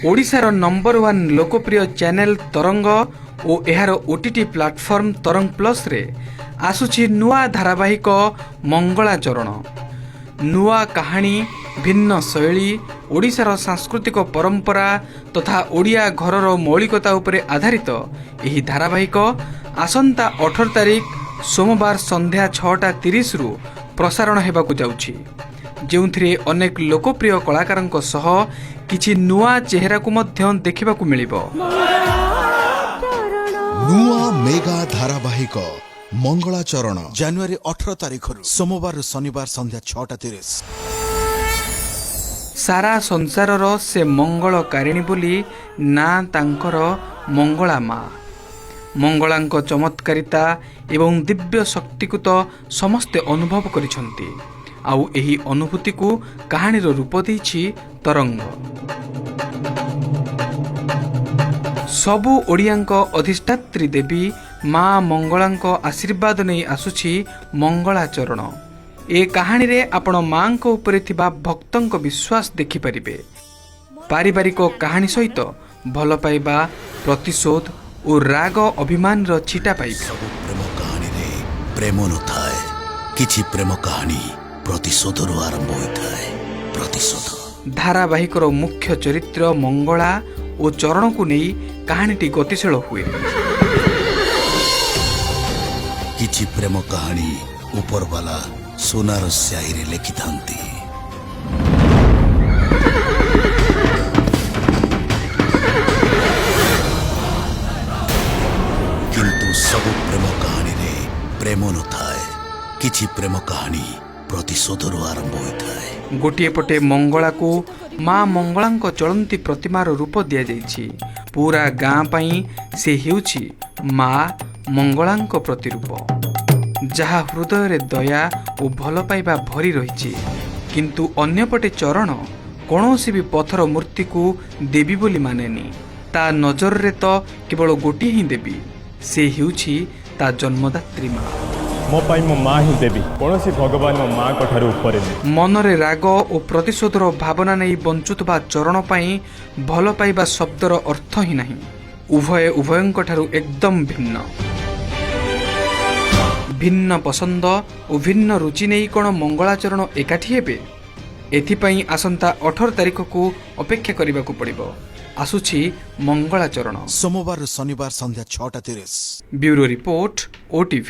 ଓଡ଼ିଶାର number one ଲୋକପ୍ରିୟ channel ତରଙ୍ଗ ଓ ଏହାର ଓଟିଟି ପ୍ଲାଟଫର୍ମ ତରଙ୍ଗ ପ୍ଲସ୍ରେ ଆସୁଛି ନୂଆ ଧାରାବାହିକ ମଙ୍ଗଳାଚରଣ। ନୂଆ କାହାଣୀ, ଭିନ୍ନ ଶୈଳୀ, ଓଡ଼ିଶାର ସାଂସ୍କୃତିକ ପରମ୍ପରା ତଥା ଓଡ଼ିଆ ଘରର ମୌଳିକତା ଉପରେ ଆଧାରିତ ଏହି ଧାରାବାହିକ ଆସନ୍ତା 18 ତାରିଖ ସୋମବାର ସନ୍ଧ୍ୟା 6:30ରୁ ପ୍ରସାରଣ ହେବାକୁ ଯାଉଛି, ଯେଉଁଥିରେ ଅନେକ ଲୋକପ୍ରିୟ କଳାକାରଙ୍କ ସହ କିଛି ନୂଆ ଚେହେରାକୁ ମଧ୍ୟ ଦେଖିବାକୁ ମିଳିବ। ନୂଆ ମେଗା ଧାରାବାହିକ ମଙ୍ଗଳାଚରଣ, ଜାନୁଆରୀ 18 ତାରିଖରୁ ସୋମବାରରୁ ଶନିବାର ସନ୍ଧ୍ୟା 6:30। ସାରା ସଂସାରର ସେ ମଙ୍ଗଳକାରିଣୀ ବୋଲି ନାଁ ତାଙ୍କର ମଙ୍ଗଳା ମା। ମଙ୍ଗଳାଙ୍କ ଚମତ୍କାରିତା ଏବଂ ଦିବ୍ୟ ଶକ୍ତିକୁ ତ ସମସ୍ତେ ଅନୁଭବ କରିଛନ୍ତି, ଆଉ ଏହି ଅନୁଭୂତିକୁ କାହାଣୀର ରୂପ ଦେଇଛି ତରଙ୍ଗ। ସବୁ ଓଡ଼ିଆଙ୍କ ଅଧିଷ୍ଠାତ୍ରୀ ଦେବୀ ମା ମଙ୍ଗଳାଙ୍କ ଆଶୀର୍ବାଦ ନେଇ ଆସୁଛି ମଙ୍ଗଳାଚରଣ। ଏ କାହାଣୀରେ ଆପଣ ମାଙ୍କ ଉପରେ ଥିବା ଭକ୍ତଙ୍କ ବିଶ୍ୱାସ ଦେଖିପାରିବେ। ପାରିବାରିକ କାହାଣୀ ସହିତ ଭଲ ପାଇବା, ପ୍ରତିଶୋଧ ଓ ରାଗ ଅଭିମାନର ଛିଟା ପାଇବେ। ସବୁ ପ୍ରେମ କାହାଣୀରେ ପ୍ରେମ ନଥାଏ। କିଛି ପ୍ରେମ କାହାଣୀ ପ୍ରତିଶୋଧରୁ ଆରମ୍ଭ ହୋଇଥାଏ, ପ୍ରତିଶୋଧ। ଧାରାବାହିକର ମୁଖ୍ୟ ଚରିତ୍ର ମଙ୍ଗଳା ଓ ଚରଣକୁ ନେଇ କାହାଣୀଟି ଗତିଶୀଳ ହୁଏ। କିଛି ପ୍ରେମ କାହାଣୀ ଉପରବାଲା ସୁନାର ସ୍ୟାହିରେ ଲେଖିଥାନ୍ତି। କିନ୍ତୁ ସବୁ ପ୍ରେମ କାହାଣୀରେ ପ୍ରେମ ନଥାଏ। କିଛି ପ୍ରେମ କାହାଣୀ ପ୍ରତିଶୋଧରୁ ଆରମ୍ଭ ହୋଇଥାଏ। ଗୋଟିଏ ପଟେ ମଙ୍ଗଳାକୁ ମା ମଙ୍ଗଳାଙ୍କ ଚଳନ୍ତି ପ୍ରତିମାର ରୂପ ଦିଆଯାଇଛି। ପୁରା ଗାଁ ପାଇଁ ସେ ହେଉଛି ମା ମଙ୍ଗଳାଙ୍କ ପ୍ରତିରୂପ, ଯାହା ହୃଦୟରେ ଦୟା ଓ ଭଲ ପାଇବା ଭରି ରହିଛି। କିନ୍ତୁ ଅନ୍ୟପଟେ ଚରଣ କୌଣସି ବି ପଥର ମୂର୍ତ୍ତିକୁ ଦେବୀ ବୋଲି ମାନେନି। ତା ନଜରରେ ତ କେବଳ ଗୋଟିଏ ହିଁ ଦେବୀ, ସେ ହେଉଛି ତା ଜନ୍ମଦାତ୍ରୀ ମା। ମୋ ପାଇଁ ମୋ ମା ହିଁ ଦେବୀ। କୌଣସି ଭଗବାନ ମୋ ମାଙ୍କ ଠାରୁ ଉପରେ ନୁହେଁ। ମନରେ ରାଗ ଓ ପ୍ରତିଶୋଧର ଭାବନା ନେଇ ବଞ୍ଚୁଥିବା ଚରଣ ପାଇଁ ଭଲ ପାଇବା ଶବ୍ଦର ଅର୍ଥ ହିଁ ନାହିଁ। ଉଭୟେ ଉଭୟଙ୍କ ଠାରୁ ଏକଦମ ଭିନ୍ନ। ଭିନ୍ନ ପସନ୍ଦ ଓ ଭିନ୍ନ ରୁଚି ନେଇ କ'ଣ ମଙ୍ଗଳାଚରଣ ଏକାଠି ହେବେ? ଏଥିପାଇଁ ଆସନ୍ତା 18 ତାରିଖକୁ ଅପେକ୍ଷା କରିବାକୁ ପଡ଼ିବ। ଆସୁଛି ମଙ୍ଗଳାଚରଣ, ସୋମବାରରୁ ଶନିବାର ସନ୍ଧ୍ୟା 6:30। Bureau report, OTV.